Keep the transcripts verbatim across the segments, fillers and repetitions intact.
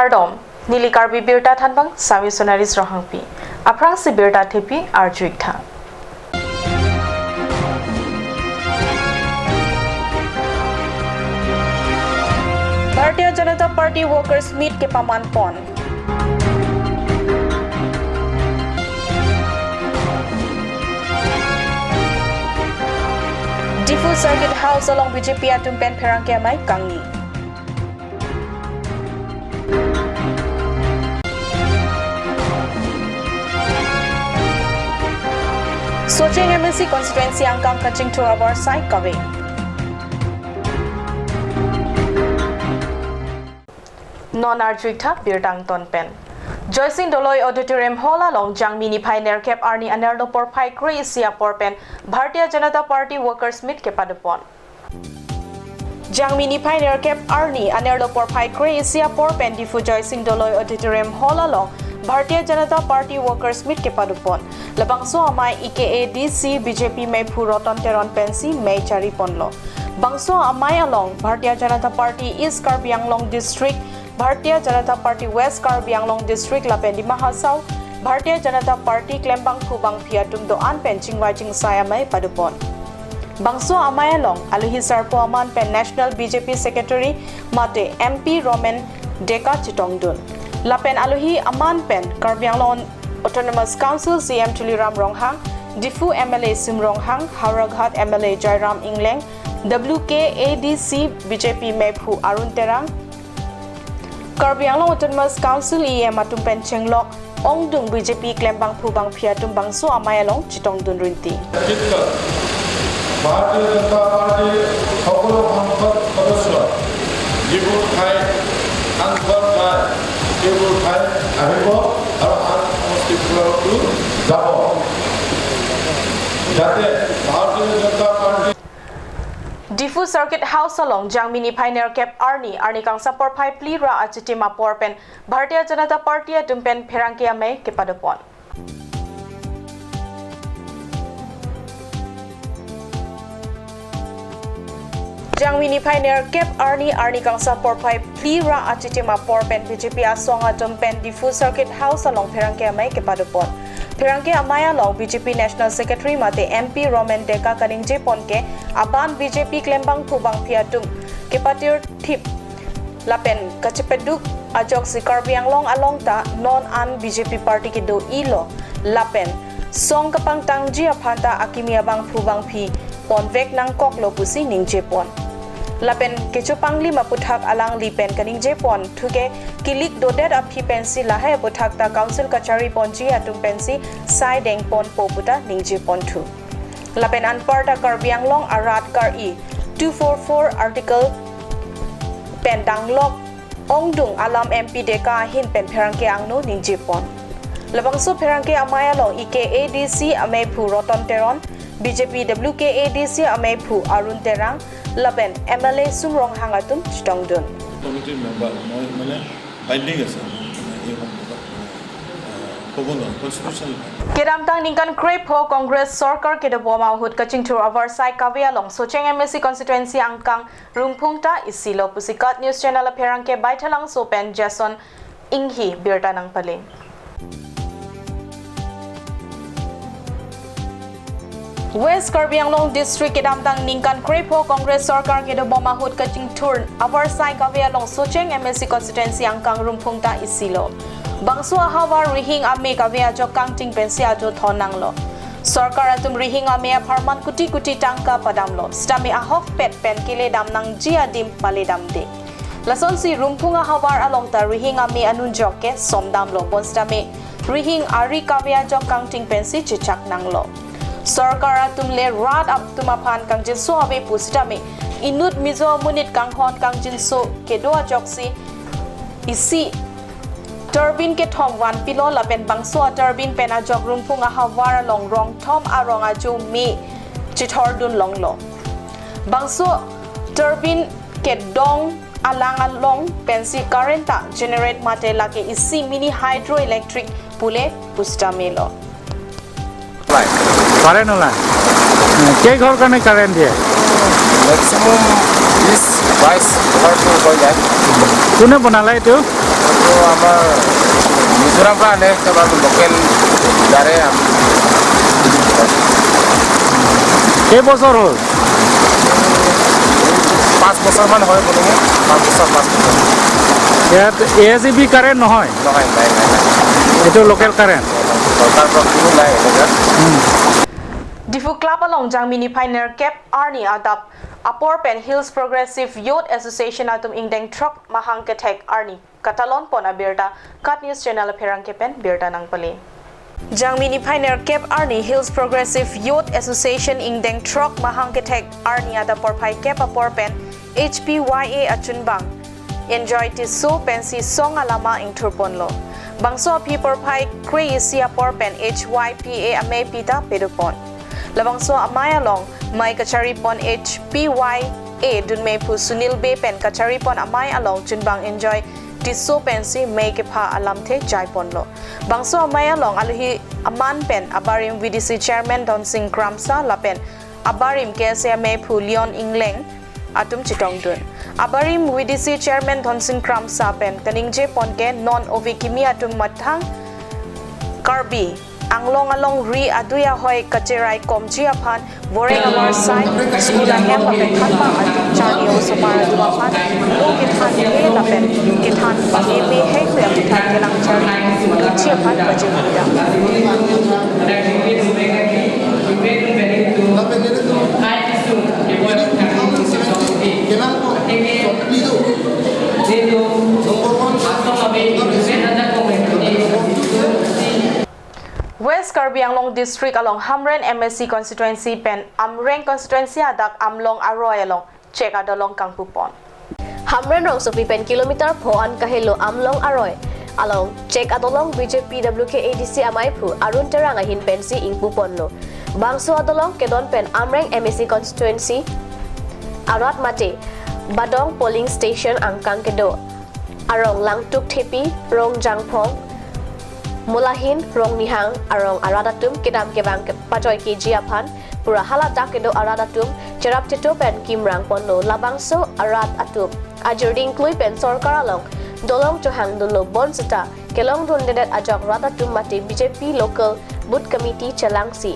Kardom, neli Karbi Birta thanbang Sami Sonaris Ronghangpi. Aphrangsi birta thepi arju-ik tha. Bharatiya Janata Party Workers Meet kepaman pon. Diphu Circuit House along B J P atum pen pherangke amei kangni. Socheng M A C constituency angkang kachingthur avarsai kave. Non arju-ik tha birta angton pen. Joysing Doloi Auditorium Hall along Jangmi niphai nerkep arni anerlo porphai kre-isi apor pen Bharatiya Janata Party Workers Meet kepadopon. Jangmi niphai nerkep arni anerlo porphai kre-isi apor pen Diphu Joysing Doloi Auditorium Hall along Bharatiya Janata Party Workers Meet kepadopon. Labangso amei E K A D C B J P meiphu Roton Teron pensi mei chariponlo. Bangso amei along Bharatiya Janata Party East Karbi Anglong District, Bharatiya Janata Party West Karbi Anglong District lapen Dima Hasao Bharatiya Janata Party klembangphu bangphi atum do-an pen chingvai chingsai amei padopon. Bangso amei along alohi sarpo aman pen National B J P Secretary mate M P Roman Deka chetongdun. Lapen alohi aman pen Karbi Anglong Autonomous Council C E M Tuliram Ronghang, Diphu M L A Sum Ronghang, Howraghat M L A Jairam Engleng, W K A D C B J P meiphu Arun Terang, Karbi Anglong Autonomous Council E M atum pen chenglok ongdung B J P klembangphu bangphi atum bangso amei along chetongdun rinti. জিতক ভাৰতীয় জনতা পাৰ্টীৰ সকলো সাংসদ সদস্য যিবোৰ ঠাইত সাংসদ নাই, সেইবোৰ ঠাইত আহিব আৰু আন সমষ্টিবোৰতো যাব, যাতে ভাৰতীয় জনতা party Diphu Circuit House along Jangmi niphai nerkep arni, arni kangsam porphai phli ra achitim apor pen Bharatiya Janata Party atum pen pherangke amei kepadopon. Jangmi niphai nerkep arni, arni kangsam porphai phli ra achitim apor pen B J P asong atum pen Diphu Circuit House along pherangke amei kepadopon. Pherangke amei along B J P National Secretary mate M P Roman Deka kaningjepon ke aban B J P klembangphu bangphi atum kepatir thip lapen kachepeduk ajoksi Karbi Anglong along ta non an B J P party kedo-ilo lapen song kapangtangji aphan ta akimi abangphu bangphi ponvek nangkoklo pusi ningjepon. Lapen kechopanglim aputhak alangli pen kaningjepon thuke kilik dodet aphi pensi lahai aputhak ta council kachariponji atum pensi sai dengponpo puta ningjeponthu. Lapen anparta Karbi Anglong arat kar-i two four four article pen danglok ongdung alam M P Deka ahin pen pherangke angno ningjepon. Labangso pherangke amei along E K A D C ameiphu Roton Teron, B J P W K A D C ameiphu Arun Terang, lapen M L A Sum Ronghang atum chetongdun. কমিটিৰ মেম্বাৰ মই মানে বাইণ্ডিং আছে, মই মানে এই সন্দৰ্ভত মানে, আহ, ক'ব নোৱাৰোঁ, constitutional. Kedamtang ningkan krepho Congress sorkar kedobom ahut kachingthur avarsai kave along Socheng M A C constituency angkang Rumphung ta isilo pusi KAT News Channel apherangke Baithalangso pen Jason Enghi birta nangpale. West Karbi Anglong District kedamtang ningkan krepho Congress sorkar kedobom ahut kachingthur avarsai kave along Socheng M A C constituency angkang Rumphung ta isilo. Bangso ahavar rihing ame kave ajok kangting pensi ajo thon nanglo. Sorkar atum rihing ame apharman kuti kuti tangka padamlo. Sitame ahokpet pen keledam nangji adim paledamde. Lasonsi Rumphung ahavar along ta rihing ame anunjok ke somdamlo, bonsitame rihing ari kave ajok kangting pensi chechak nanglo. Sorkar atum le rat atum aphan kangjinso ave pusitame inut Mizo amonit kanghon kangjinso kedo ajoksi isi turbine kethom vanpilo lapen bangso a-turbine pen ajok Rumphung ahavar along rong thom arong ajo me chethordun longlo. Bangso turbine kedong alang along pensi current ta generate mate lake isi mini hydroelectric pule pustamelo. Current ওলাই। কেই ঘৰ কাৰণে কাৰেণ্ট দিয়ে? মেক্সিমাম বিশ বাইছ ঘৰটো হৈ যায়। কোনে বনালে এইটো? এইটো আমাৰ মিজোৰাম পৰা আনে, এইটো আমাৰ লোকেল দাৰে আম-, কেইবছৰ হ'ল? পাঁচ বছৰমান হয় বনোৱা, পাঁচ বছৰ, পাঁচ বছৰ। ইয়াত এ এছ ই বি কাৰেণ্ট নহয়? নহয়, নাই, নাই, নাই। এইটো লোকেল কাৰেণ্ট? চৰকাৰৰ পৰা কোনো নাই এনেকুৱা। Diphu club along jangmi niphai nerkep arni adap apor pen Hills Progressive Youth Association atum ingdeng throk mahang kethek arni katalon pon abirta KAT News Channel apherangke pen birta nangpale. Jangmi niphai nerkep arni Hills Progressive Youth Association ingdeng throk mahang kethek arni adap porphai kep apor pen H P Y A achunbang Enjoy Tisso pensi song alama ingthur ponlo. Bangso aphi porphai kre-isi apor pen H Y P A amei pita pedo pon. Labangso amei along mei kachari pon H P Y A dunmei phu Sunil Bey pen kachari pon amei along chunbang Enjoy Tisso pensi mei kepha alamthe jai ponlo. Bangso amei along alohi aman pen abarim V D C Chairman Dhonsing Kramsa lapen abarim K S A amei phu Leon Ingleng atum chetongdun. Abarim V D C Chairman Dhonsing Kramsa pen kaningje pon ke non ove kimi atum mathang Karbi Anglong along ri adui ahoi kacherai komji aphan voreng amarsai school ahem lapen khanbang atum charli osomar atum aphan lo kethan he lapen kethan pame me he kre aphan kelang charli ji aphan kachingki dam. West Karbi Anglong District along Hamren M A C constituency pen Amreng constituency adak Amlong Aroi along chek adolong kangpu pon. Hamren rongsopi pen kilometer pho an kahelo Amlong Aroi along chek adolong B J P W K A D C amei phu Arun Terang ahin pensi ingpu ponlo. Bangso adolong kedon pen Amreng M A C constituency arat mate Badong polling station angkang kedo arong Langtuk Thepi, Rong Jangphong, Molahin, Rong Nihang arong arat atum kedam kevang ke-, pajoi keji aphan pura haladak kedo arat atum cherap cheto pen kimrang ponlo. Labangso arat atum ajir dingklui pen sorkar along dolong chohangdunlo, bonseta kelongdundedet ajok rat atum mate B J P local booth committee chelangsi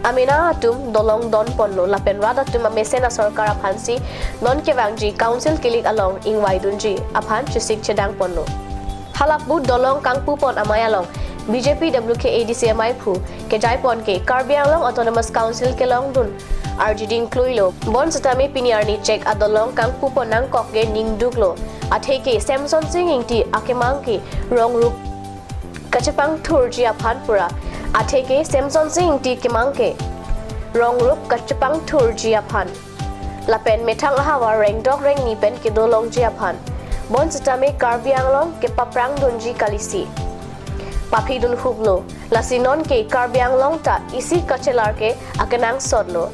amena atum dolong don ponlo lapen rat atum amesen asorkar aphansi non kevangji council kilik along ingvaidunji aphan chesik chedang ponlo. Halapu dolong kangpu pon amei along B J P W K A D C amei phu kejai pon ke Karbi Anglong Autonomous Council kelongdun arji dingkluilo. Bonsitame pini arni chek adolong kangpu pon nangkok ke ningduklo. Atheke Semson Sing Ingti akemang ke rong rup kachepangthurji aphan pura. Atheke Semson Sing Ingti kemang ke rong rup kachepangthurji aphan lapen methang ahavar rengdok rengni pen kedolongji aphan. Bonsitame Karbi Anglong kepaprangdunji kalisi. Paphidun huklo, lasi non ke Karbi Anglong ta isi kachelar ke akenangsotlo.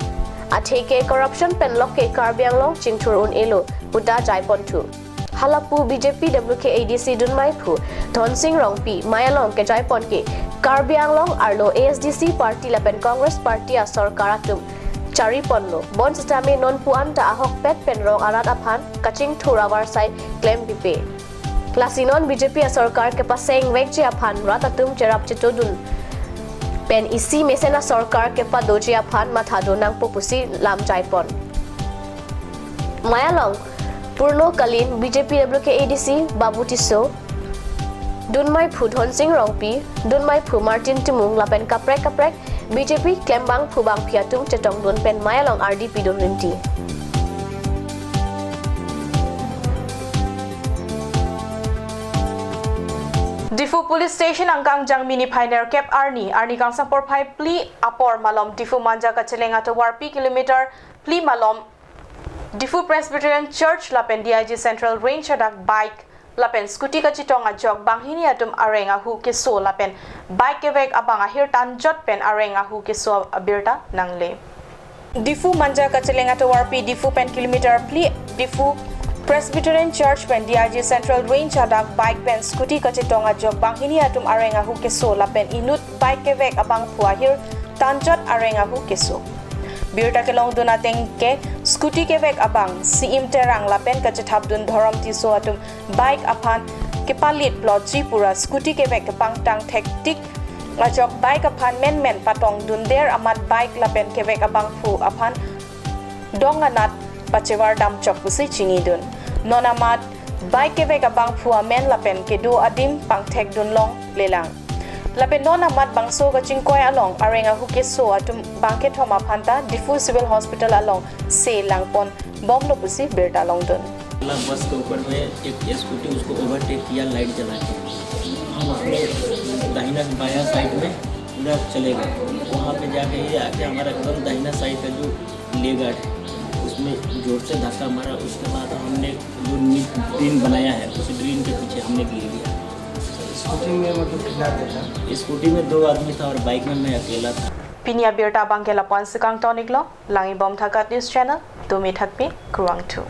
Atheke corruption pen lok ke Karbi Anglong chingthur un-elo, puta jai ponthu. Halapu B J P W K A D C dunmei phu Dhonsing Rongpi mei along kejai pon ke Karbi Anglong arlo A S D C party lapen Congress party asorkar atum chari ponlo. Bonsitame nonpu anta ahokpet pen rong arat aphan kachingthur avarsai klempipe. Lasi non B J P asorkar kepasengvekji aphan rat atum cherap chetodun pen isi mesen asorkar kepadoji aphan mathadun nangpo pusi lam jai pon. Mei along purnokalin B J P W K A D C Babu Tisso, dunmei phu Dhonsing Rongpi, dunmei phu Martin Timung lapen kaprek kaprek B J P klembangphu bangphi atum chetongdun pen mei along ardi pidun rinti. Diphu Police Station angkang Jangmi niphai nerkep arni, arni kangsam porphai phli apor malom Diphu Manja kacheleng atovarpi kilometer phli malom Diphu Presbyterian Church lapen D I G Central Range adak bike lapen scooty kachetong ajok banghini atum areng ahu keso lapen bike kevek abang ahir tanjot pen areng ahu keso abirta nangle. Diphu Manja kacheleng atovarpi Diphu pen kilometer phli Diphu Presbyterian Church pen D I G Central Range adak bike pen scooty kachetong ajok banghini atum areng ahu keso lapen inut bike kevek abangphu ahir tanjot areng ahu keso. Birta kelongdun ateng ke scooty kevek abang C M Terang lapen kachethapdun Dhorom Tisso atum bike aphan kepalit plotji pura scooty kevek kepangtang thektik ajok bike aphan menmen patongdunde amat bike lapen kevek abangphu aphan dong anat pachevardam chok pusi chinidun. Non amat bike kevek abangphu amen lapen kedo adim pangthekdun longlelang. Lapen non amat bangso kachingkoi along areng ahu keso atum bangkethom aphanta Diphu Civil Hospital along se langpon bomlo pusi birta longdun. बस के ऊपर में एक स्कूटी उसको ओवरटेक किया लाइट जला के। हम उसमें दाहिना बायां साइड में उधर चले गए। वहाँ पे जाके ये आके हमारा एकदम दाहिना साइड का जो लेग गार्ड है उसमें जोर से धक्का मारा। उसके बाद हमने जो ड्रीन बनाया है उस ड्रीन के पीछे हमने गिर गया। स्कूटी में मतलब कितना आदमी था? स्कूटी में दो आदमी था और बाइक में मैं अकेला था। Pini abirta abangke lapu-an si kangton-iklo, langdunbom tha KAT News Channel, Domi Thakpi, Kruang Thu.